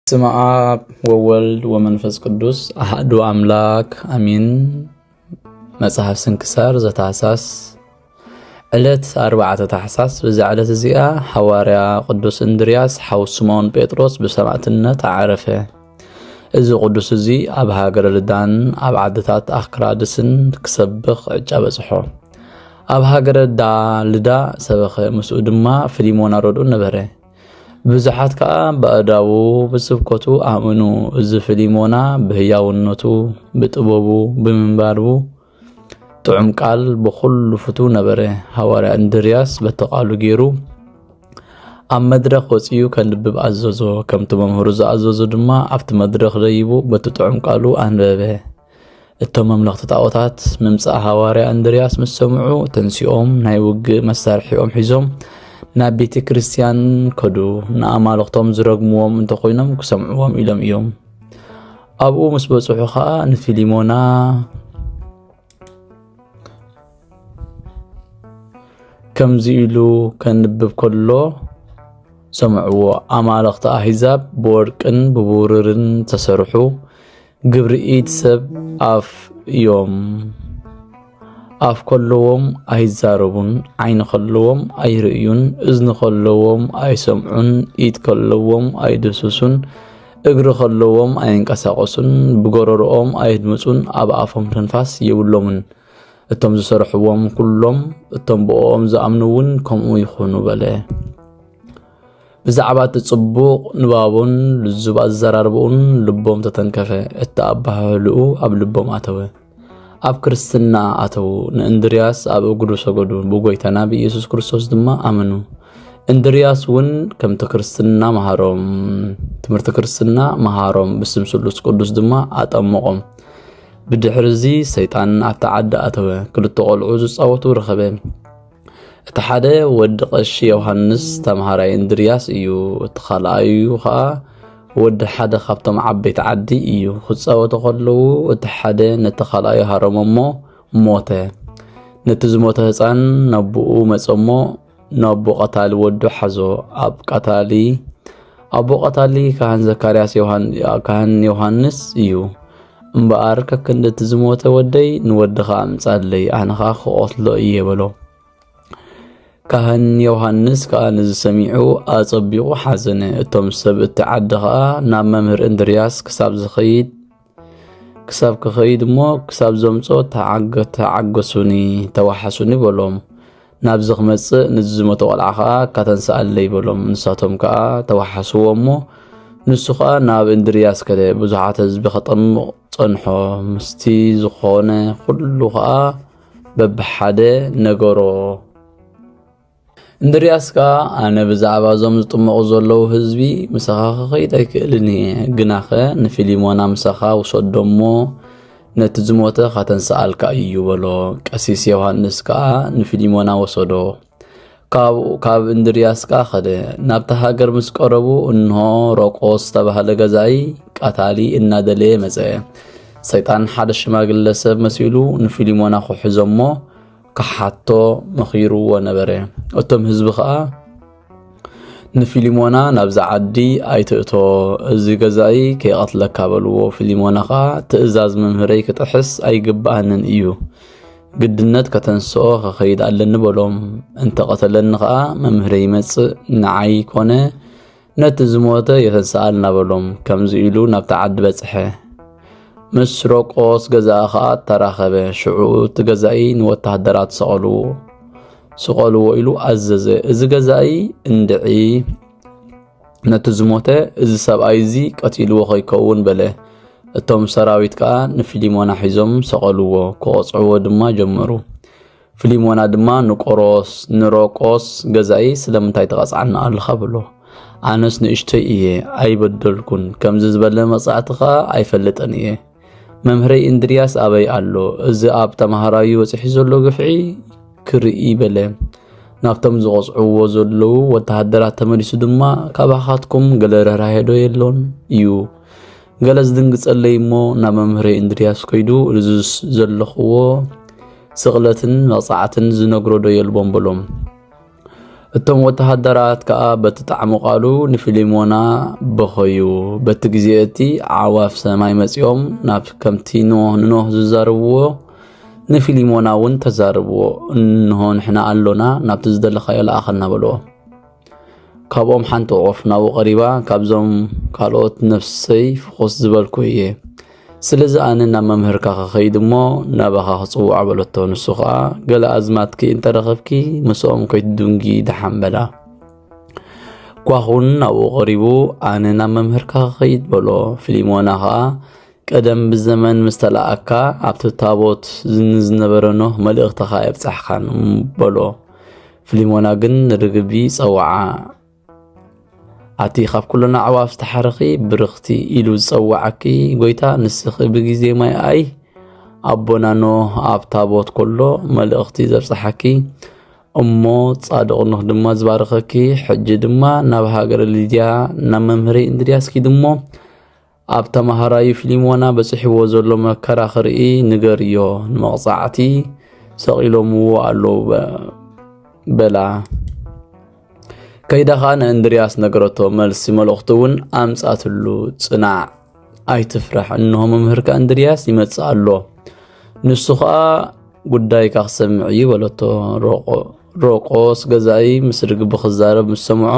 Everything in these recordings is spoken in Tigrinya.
በስመ አብ ወወልድ ወመንፈስ ቅዱስ አሐዱ አምላክ አሚን። መጽሐፍ ስንክሳር ዘታህሳስ ዕለት ኣርባዕተ ታሕሳስ። በዛ ዕለት እዚኣ ሓዋርያ ቅዱስ እንድርያስ ሓው ስምዖን ጴጥሮስ ብሰማዕትነት ዓረፈ። እዚ ቅዱስ እዚ ኣብ ሃገረ ልዳን ኣብ ዓድታት ኣክራድስን ክሰብኽ ዕጫ በጽሖ። ኣብ ሃገረ ዳ ልዳ ሰበኸ፣ ምስኡ ድማ ፍሊሞና ረድኡ ነበረ። ብዙሓት ከኣ ብኣእዳዉ ብስብከቱ ኣመኑ። እዚ ፍሊሞና ብህያውነቱ፣ ብጥበቡ፣ ብምንባሩ ጥዑም ቃል ብኹሉ ፍቱው ነበረ። ሃዋርያ እንድርያስ በቲ ቃሉ ገይሩ ኣብ መድረኽ ወጺኡ ከንብብ ኣዘዞ። ከምቲ መምህሩ ዝኣዘዞ ድማ ኣብቲ መድረኽ ደይቡ በቲ ጥዑም ቃሉ ኣንበበ። እቶም መምለኽቲ ጣዖታት ምምጻእ ሃዋርያ እንድርያስ ምስ ሰምዑ፣ ተንሲኦም ናይ ውግእ መሳርሒኦም ሒዞም ናብ ቤተ ክርስቲያን ከዱ። ንኣማልኽቶም ዝረግምዎም እንተኾይኖም ክሰምዕዎም ኢሎም እዮም። ኣብኡ ምስ በጽሑ ኸኣ ንፊሊሞና ከምዚ ኢሉ ከንብብ ከሎ ሰምዕዎ። ኣማልኽቲ ኣህዛብ ብወርቅን ብብሩርን ዝተሰርሑ ግብሪ ኢድ ሰብ ኣፍ እዮም። ኣፍ ከለዎም ኣይዛረቡን፣ ዓይኒ ከለዎም ኣይርእዩን፣ እዝኒ ከለዎም ኣይሰምዑን፣ ኢድ ከለዎም ኣይድህስሱን፣ እግሪ ከለዎም ኣይንቀሳቐሱን፣ ብጎረርኦም ኣይድምጹን፣ ኣብ ኣፎም ትንፋስ የብሎምን። እቶም ዝሰርሕዎም ኩሎም፣ እቶም ብእኦም ዝኣምኑ እውን ከምኡ ይኹኑ በለ። ብዛዕባ እቲ ጽቡቕ ንባቡን ልዙብ ኣዘራርባኡን ልቦም ተተንከፈ፣ እቲ ኣበሃህልኡ ኣብ ልቦም ኣተወ። ኣብ ክርስትና ኣተዉ፣ ንእንድርያስ ኣብ እግሩ ሰገዱ፣ ብጎይታና ብኢየሱስ ክርስቶስ ድማ ኣመኑ። እንድርያስ እውን ከምቲ ክርስትና መሃሮም፣ ትምህርቲ ክርስትና መሃሮም፣ ብስም ስሉስ ቅዱስ ድማ ኣጠመቖም። ብድሕሪ እዚ ሰይጣን ኣብታ ዓዲ ኣተወ፣ ክልተ ቆልዑ ዝጻወቱ ረኸበ። እቲ ሓደ ወዲ ቀሺ ዮሃንስ ተምሃራይ እንድርያስ እዩ፣ እቲ ካልኣዩ ኸኣ ወዲ ሓደ ካብቶም ዓበይቲ ዓዲ እዩ። ክጻወቱ ከለዉ እቲ ሓደ ነቲ ካልኣዩ ሃረሞ እሞ ሞተ። ነቲ ዝሞተ ህጻን ነቦኡ መጸ እሞ ነቦ ቀታሊ ወዱ ሓዞ። ኣብ ቀታሊ፣ ኣቦ ቀታሊ ካህን ዘካርያስ ዮሃን-፣ ካህን ዮሃንስ እዩ። እምበኣር ከክንዲ እቲ ዝሞተ ወደይ ንወድኻ ኣምጻለይ፣ ኣነ ኸኣ ክቐትሎ እየ በሎ። ካህን ዮሃንስ ከኣ ነዚ ሰሚዑ ኣጸቢቑ ሓዘነ። እቶም ሰብ እቲ ዓዲ ኸኣ ናብ መምህር እንድርያስ ክሳብ ዝኸይድ፣ ክሳብ ክኸይድ እሞ ክሳብ ዘምጾ ተዓገ-፣ ተዓገሱኒ፣ ተዋሓሱኒ በሎም። ናብዚ ክመጽእ ነዚ ዝሞተ ቆልዓ ኸኣ እካ ተንስኣለይ በሎም። ንሳቶም ከኣ ተዋሓስዎ እሞ ንሱ ኸኣ ናብ እንድርያስ ከደ። ብዙሓት ህዝቢ ከጠምቕ ጸንሖ። ምስቲ ዝኾነ ኩሉ ኸኣ በብሓደ ነገሮ። እንድርያስ ከኣ፣ ኣነ ብዛዕባ እዞም ዝጥመቑ ዘለዉ ህዝቢ ምሳኻ ክኸይድ ኣይክእልን እየ፣ ግናኸ ንፊሊሞና ምሳኻ ውሰዶ እሞ ነቲ ዝሞተ ኸተንስኣልካ እዩ በሎ። ቀሲስ ዮሃንስ ከኣ ንፊሊሞና ወሰዶ። ካብኡ፣ ካብ እንድርያስ ከኣ ኸደ። ናብታ ሃገር ምስ ቀረቡ፣ እንሆ ሮቆስ ዝተባህለ ገዛኢ ቀታሊ እናደለየ መጸ። ሰይጣን ሓደ ሽማግለ ሰብ መሲሉ ንፊሊሞና ክሕዞ እሞ ክሓቶ መኺርዎ ነበረ። እቶም ህዝቢ ኸኣ ንፊሊሞና ናብዛ ዓዲ ኣይትእቶ፣ እዚ ገዛኢ ከይቐትለካ በልዎ። ፊሊሞና ኸኣ ትእዛዝ መምህረይ ክጥሕስ ኣይግብኣንን እዩ። ግድነት ከተንስኦ ክኸይድ ኣለኒ በሎም። እንተቐተለኒ ኸኣ መምህረይ ይመጽእ፣ ንዓይ ኮነ ነቲ ዝሞተ የተንስኣልና በሎም። ከምዚ ኢሉ ናብቲ ዓዲ በጽሐ። ምስ ሮቆስ ገዛኢ ኸኣ ተራኸበ። ሽዑ እቲ ገዛኢ ንወተሃደራት ሰቐልዎ፣ ስቐልዎ ኢሉ ኣዘዘ። እዚ ገዛኢ እንድዒ ነቲ ዝሞተ፣ እዚ ሰብኣይ እዚ ቀቲልዎ ከይከውን በለ። እቶም ሰራዊት ከኣ ንፊሊሞና ሒዞም ሰቐልዎ፣ ክቐጽዕዎ ድማ ጀመሩ። ፊሊሞና ድማ ንቆሮስ፣ ንሮቆስ ገዛኢ ስለምንታይ ትቐጽዓኒ ኣለኻ? በሎ። ኣነስ ንእሽቶይ እየ፣ ኣይበደልኩን። ከምዚ ዝበለ መቕጻዕቲ ኸኣ ኣይፈልጥን እየ። መምህረይ እንድርያስ ኣበይ ኣሎ? እዚ ኣብ ተማሃራዩ በጺሑ ዘሎ ግፍዒ ክርኢ በለ። ናብቶም ዝቐጽዕዎ ዘለዉ ወተሃደራት ተመሊሱ ድማ፣ ካባኻትኩም ገለ ርህራሄ ዶ የሎን እዩ? ገለ ዝድንግጸለይ እሞ ናብ መምህረይ እንድርያስ ከይዱ፣ እዚ ዘለኽዎ ስቕለትን መቕጻዕትን ዝነግሮ ዶ የልቦን? በሎም። እቶም ወተሃደራት ከኣ በቲ ጣዕሙ ቃሉ ንፊሊሞና በኸዩ። በቲ ግዜ እቲ ኣዕዋፍ ሰማይ መጺኦም ናብ ከምቲ ኖህ ንኖህ ዝዛረብዎ ንፊሊሞና እውን ተዛረብዎ። እንሆ ንሕና ኣሎና፣ ናብቲ ዝደለኻዮ ለኣኸና በልዎ። ካብኦም ሓንቲ ዑፍ ናብኡ ቀሪባ፣ ካብዞም ካልኦት ነፍሰይ ፍኹስ ዝበልኩ እየ። ስለዚ ኣነ ናብ መምህርካ ክኸይድ እሞ ናባኻ ክጽውዖ በለቶ። ንሱ ኸኣ፣ ገለ ኣዝማድኪ እንተ ረኸብኪ፣ ምስኦም ከይትድንጊ ደሓን በላ። ኳኹን ናብኡ ቀሪቡ፣ ኣነ ናብ መምህርካ ክኸይድ በሎ። ፊሊሞና ኸኣ፣ ቀደም ብዘመን ምስ ተለኣካ ኣብቲ ታቦት ንዝነበረ ኖህ መልእኽትኻ የብጻሕካን በሎ። ፊሊሞና ግን ንርግቢ ጸውዓ። ኣቲ ካብ ኩለን ኣዕዋፍ ዝተሓረኺ ብርኽቲ ኢሉ ዝጸውዓኪ ጎይታ ንስኺ ብግዜ ማይ ኣይ ኣቦና ኖህ ኣብ ታቦት ከሎ መልእኽቲ ዘብጽሓኪ እሞ ጻድቕ ኖህ ድማ ዝባረኸኪ ሕጂ ድማ ናብ ሃገረ ሊድያ ናብ መምህረይ እንድርያስ ኪድ እሞ ኣብ ተማሃራዩ ፊሊሞና በጺሕዎ ዘሎ መከራ ክርኢ ንገርዮ፣ ንመቕጻዕቲ ሰቒሎምዎ ኣለዉ በ- በላ። ከይዳ ኸኣ ንእንድርያስ ነገረቶ፣ መልሲ መልእኽቱ እውን ኣምጻትሉ። ጽናዕ ኣይትፍራሕ፣ እንሆ መምህርካ እንድርያስ ይመጽእ ኣሎ፣ ንሱ ኸኣ ጉዳይካ ክሰምዕ እዩ በለቶ። ሮቆ- ሮቆስ ገዛኢ ምስ ርግቢ ክዛረብ ምስ ሰምዖ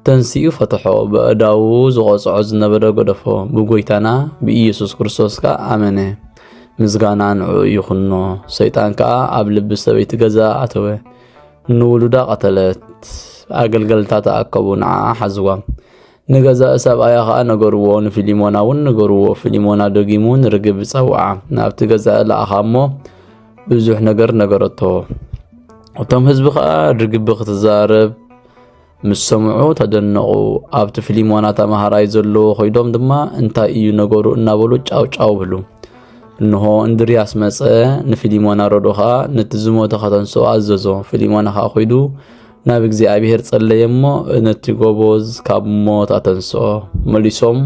ተንሲኡ ፈተሖ፣ በእዳዉ ዝቖጽዖ ዝነበረ ገደፎ፣ ብጎይታና ብኢየሱስ ክርስቶስ ከኣ ኣመነ። ምስጋና ንዕኡ ይኹኖ። ሰይጣን ከኣ ኣብ ልቢ ሰበይቲ ገዛ ኣተወ፣ ንውሉዳ ቀተለት። ኣገልገልታ ተኣከቡ፣ ንዓኣ ሓዝዋ። ንገዛኢ ሰብኣያ ኸኣ ነገርዎ፣ ንፊሊሞና እውን ነገርዎ። ፊሊሞና ደጊሙ ንርግቢ ጸውዓ፣ ናብቲ ገዛኢ ለኣኻ እሞ ብዙሕ ነገር ነገረቶ። እቶም ህዝቢ ኸኣ ርግቢ ክትዛረብ ምስ ሰምዑ ተደነቑ። ኣብቲ ፊሊሞና ተማሃራይ ዘለዎ ኸይዶም ድማ እንታይ እዩ ነገሩ እናበሉ ጫው ጫው ብሉ። እንሆ እንድርያስ መጸ፣ ንፊሊሞና ረድኦ ኸኣ ነቲ ዝሞተ ከተንስኦ ኣዘዞ። ፊሊሞና ኸኣ ኾይዱ ናብ እግዚኣብሔር ጸለየ እሞ ነቲ ጎቦዝ ካብ ሞት ኣተንስኦ። መሊሶም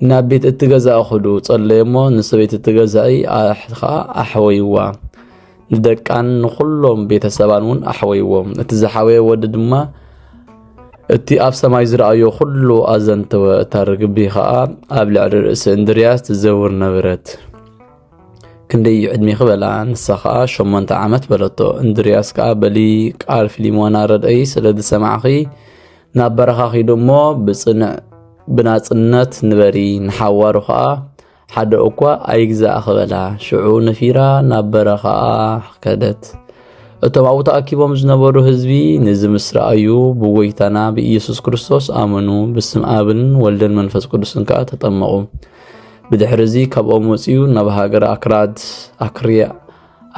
ናብ ቤት እቲ ገዛኢ ኹዱ ጸለየ እሞ ንሰበይቲ እቲ ገዛኢ ኣሕ- ኸኣ ኣሕወይዋ። ንደቃን ንኹሎም ቤተሰባን እውን ኣሕወይዎም። እቲ ዝሓወየ ወዲ ድማ እቲ ኣብ ሰማይ ዝረኣዮ ኩሉ ኣዘንተወ። እታ ርግቢ ኸኣ ኣብ ልዕሊ ርእሲ እንድርያስ ትዘውር ነበረት። ክንደይ እዩ ዕድሜኺ በላ። ንሳ ኸኣ ሸሞንተ ዓመት በለቶ። እንድርያስ ከኣ በሊ ቃል ፊሊሞና ረድአይ ስለ ዝሰማዕኺ ናብ በረኻ ኺዱ እሞ ብጽንዕ ብናጽነት ንበሪ፣ ንሓዋሩ ኸኣ ሓደ እኳ ኣይግዛእኺ በላ። ሽዑ ነፊራ ናብ በረኻ ከደት። እቶም ኣብኡ ተኣኪቦም ዝነበሩ ህዝቢ ነዚ ምስ ረኣዩ ብጎይታና ብኢየሱስ ክርስቶስ ኣመኑ፣ ብስም ኣብን ወልድን መንፈስ ቅዱስን ከኣ ተጠመቑ። ብድሕሪ እዚ ካብኦም ወጺኡ ናብ ሃገር ኣክራድ ኣክርያ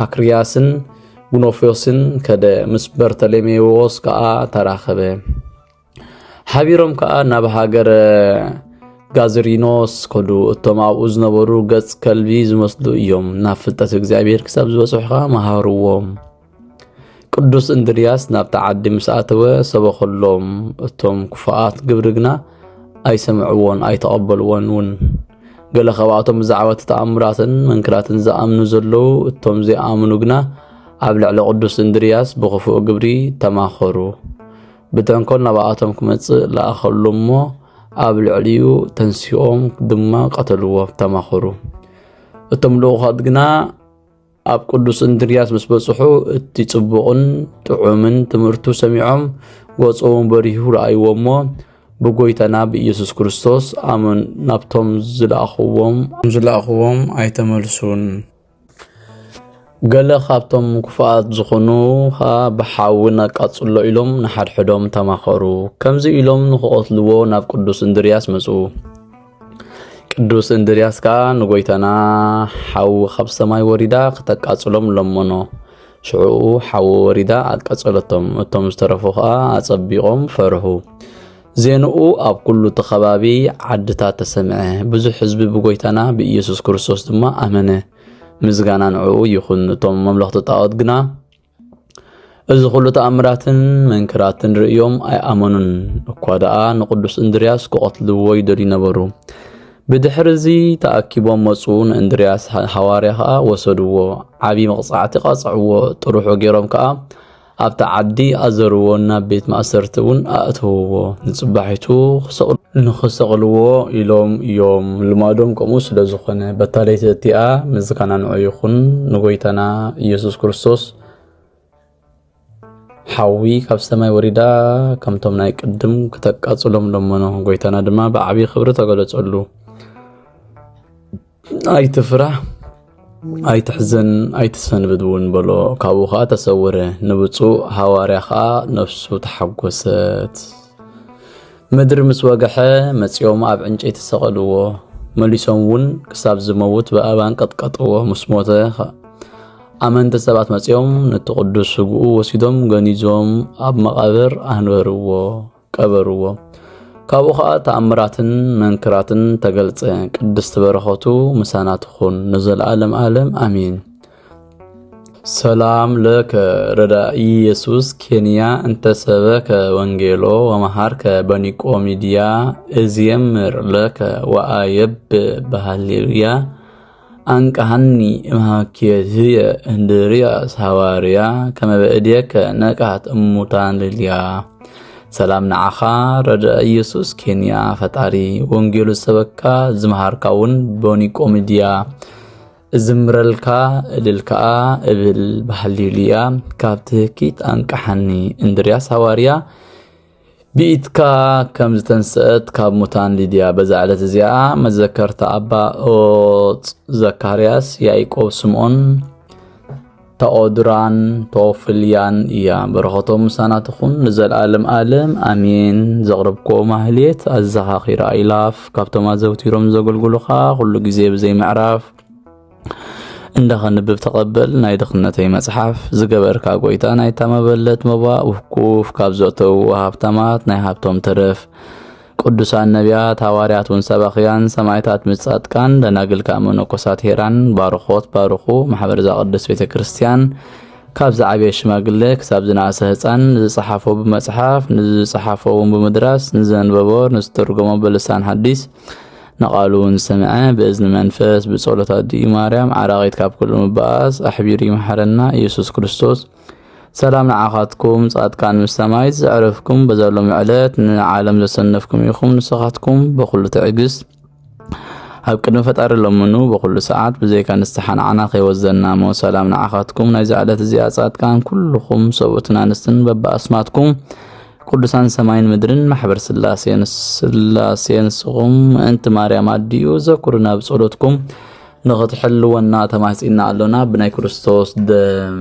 ኣክርያስን ጉኖፍዮስን ከደ፣ ምስ በርተሌሜዎስ ከኣ ተራኸበ። ሓቢሮም ከኣ ናብ ሃገረ ጋዝሪኖስ ከዱ። እቶም ኣብኡ ዝነበሩ ገጽ ከልቢ ዝመስሉ እዮም። ናብ ፍልጠት እግዚኣብሔር ክሳብ ዝበጽሑ ከኣ መሃርዎም። ቅዱስ እንድርያስ ናብታ ዓዲ ምስ ኣተወ ሰበኸሎም። እቶም ክፉኣት ግብሪ ግና ኣይሰምዕዎን ኣይተቐበልዎን እውን። ገለ ካብኣቶም ብዛዕባ እቲ ተኣምራትን መንክራትን ዝኣምኑ ዘለዉ፣ እቶም ዘይኣምኑ ግና ኣብ ልዕሊ ቅዱስ እንድርያስ ብኽፉእ ግብሪ ተማኸሩ። ብተንኮል ናብኣቶም ክመጽእ ለኣኸሉ እሞ ኣብ ልዕሊኡ ተንሲኦም ድማ ቀተልዎ፣ ተማኸሩ። እቶም ልኡኻት ግና ኣብ ቅዱስ እንድርያስ ምስ በጽሑ እቲ ጽቡቕን ጥዑምን ትምህርቱ ሰሚዖም ገጾም በሪሁ ረኣይዎ እሞ ብጎይታና ብኢየሱስ ክርስቶስ ኣመን ናብቶም ዝለኣኽዎም ዝለኣኽዎም ኣይተመልሱን። ገለ ካብቶም ክፉኣት ዝኾኑ ኸኣ ብሓዊ ነቃጽሎ ኢሎም ንሓድሕዶም ተማኸሩ። ከምዚ ኢሎም ንኽቐትልዎ ናብ ቅዱስ እንድርያስ መጹ። ቅዱስ እንድርያስ ከኣ ንጎይታና ሓዊ ካብ ሰማይ ወሪዳ ክተቃጽሎም ለመኖ። ሽዑ ሓዊ ወሪዳ ኣቃጸለቶም። እቶም ዝተረፉ ኸኣ ኣጸቢቖም ፈርሁ። ዜንኡ ኣብ ኩሉ እቲ ኸባቢ ዓድታት ተሰምዐ። ብዙሕ ህዝቢ ብጎይታና ብኢየሱስ ክርስቶስ ድማ ኣመነ። ምስጋና ንዕኡ ይኹን። እቶም መምለኽቲ ጣዖት ግና እዚ ኹሉ ተኣምራትን መንክራትን ርእዮም ኣይኣመኑን። እኳ ደኣ ንቅዱስ እንድርያስ ክቐትልዎ ይደልዩ ነበሩ። ብድሕሪ እዚ ተኣኪቦም መጹ። ንእንድርያስ ሃዋርያ ኸኣ ወሰድዎ። ዓቢ መቕጻዕቲ ቐጽዕዎ። ጥርሑ ገይሮም ከኣ ኣብቲ ዓዲ ኣዘርዎ፣ ናብ ቤት ማእሰርቲ እውን ኣእተውዎ። ንጽባሒቱ ክሰቕሉ-፣ ንኽሰቕልዎ ኢሎም እዮም። ልማዶም ከምኡ ስለ ዝኾነ፣ በታ ለይቲ እቲኣ ምስጋና ንዑ ይኹን፣ ንጎይታና ኢየሱስ ክርስቶስ ሓዊ ካብ ሰማይ ወሪዳ፣ ከምቶም ናይ ቅድም ክተቃጽሎም ለመኖ። ጎይታና ድማ ብዓቢ ክብሪ ተገለጸሉ። "ኣይትፍራህ፣ ኣይትሕዘን፣ ኣይትሰንብድ እውን" በሎ። ካብኡ ኸኣ ተሰወረ። ንብፁዕ ሃዋርያ ኸኣ ነፍሱ ተሓጎሰት። ምድሪ ምስ ወግሐ፣ መጺኦም ኣብ ዕንጨይቲ ሰቐልዎ። መሊሶም እውን ክሳብ ዝመውት ብኣእባን ቀጥቀጥዎ። ምስ ሞተ ኸ-፣ ኣመንቲ ሰባት መጺኦም ነቲ ቅዱስ ስግኡ ወሲዶም ገኒዞም ኣብ መቓብር ኣንበርዎ፣ ቀበርዎ። ካብኡ ኸኣ ተኣምራትን መንክራትን ተገልጸ። ቅድስቲ በረኸቱ ምሳና ትኹን ንዘለዓለም ዓለም፣ ኣሜን። ሰላም ለከ ረዳኢ ኢየሱስ ኬንያ፣ እንተ ሰበከ ወንጌሎ ወመሃርከ በኒቆሚድያ፣ እዝየምር ለከ ወአየብ በሃሌሉያ፣ አንቀሃኒ እምሃኬትየ እንድርያስ ሃዋርያ፣ ከመ በእዴከ ነቅሃት እሙታን ልልያ። ሰላም ንዓኻ ረዳኢ ኢየሱስ ኬንያ፣ ፈጣሪ ወንጌሉ ዝሰበካ ዝመሃርካ እውን በኒቆሚድያ፣ እዝምረልካ እልል ከኣ እብል በሃሊሉያ፣ ካብ ትህኪት ኣንቅሓኒ። እንድርያስ ሃዋርያ ብኢድካ ከም ዝተንስአት ካብ ሙታን ሊድያ። በዛ ዕለት እዚኣ መዘከርታ ኣባ ኦጽ ዘካርያስ፣ ያዕቆብ ስምዖን፣ ታኦድራን ቶፍልያን እያ። በረኸቶም ምሳና ትኹን ንዘለዓለም ዓለም ኣሜን። ዘቕረብክዎ ማህሌት ኣዘኻኺራ ይላፍ። ካብቶም ኣዘውቲሮም ዘገልግሉኻ ኩሉ ግዜ ብዘይ ምዕራፍ እንዳ ኸንብብ ተቐበል። ናይ ድኽነተይ መጽሓፍ ዝገበርካ ጎይታ፣ ናይታ መበለት መባ ውኩፍ ካብ ዘእተውዎ ሃብታማት ናይ ሃብቶም ተረፍ። ቅዱሳን ነቢያት፣ ሃዋርያት እውን ሰባኽያን፣ ሰማዕታት ምስ ጻድቃን፣ ደናግል ከኣ መነኮሳት ሄራን ባርኾት ባርኹ። ማሕበር እዛ ቅድስት ቤተ ክርስቲያን ካብ ዝዓበየ ሽማግለ ክሳብ ዝነኣሰ ህፃን፣ ንዝጸሓፎ ብመጽሓፍ፣ ንዝጸሓፎ እውን ብምድራስ፣ ንዘንበቦ፣ ንዝተርጎሞ ብልሳን ሓዲስ፣ ንቓሉ እውን ዝሰምዐ ብእዝኒ መንፈስ፣ ብጸሎት ኣዲኡ ማርያም ዓራቒት ካብ ኩሉ ምባኣስ ኣሕቢሩ ይምሓረና። ኢየሱስ ክርስቶስ ሰላም ንዓኻትኩም ጻድቃን ምስ ሰማይ ዘዕረፍኩም፣ በዛ ሎም ዕለት ንዓለም ዘሰነፍኩም ኢኹም። ንስኻትኩም በኹሉ ትዕግስት ኣብ ቅድሚ ፈጣሪ ለምኑ፣ በኹሉ ሰዓት ብዘይካ ንስሓ ንዓና ከይወዘና እሞ። ሰላም ንዓኻትኩም ናይዛ ዕለት እዚኣ ጻድቃን ኩልኹም ሰብኡትን ኣንስትን በብኣስማትኩም ቅዱሳን ሰማይን ምድርን ማሕበር ስላሴን፣ ስላሴ ንስኹም ምእንቲ ማርያም ኣዲኡ ዘኩርና ብጸሎትኩም ንኽትሕልወና ተማሂጺና ኣሎና ብናይ ክርስቶስ ደም።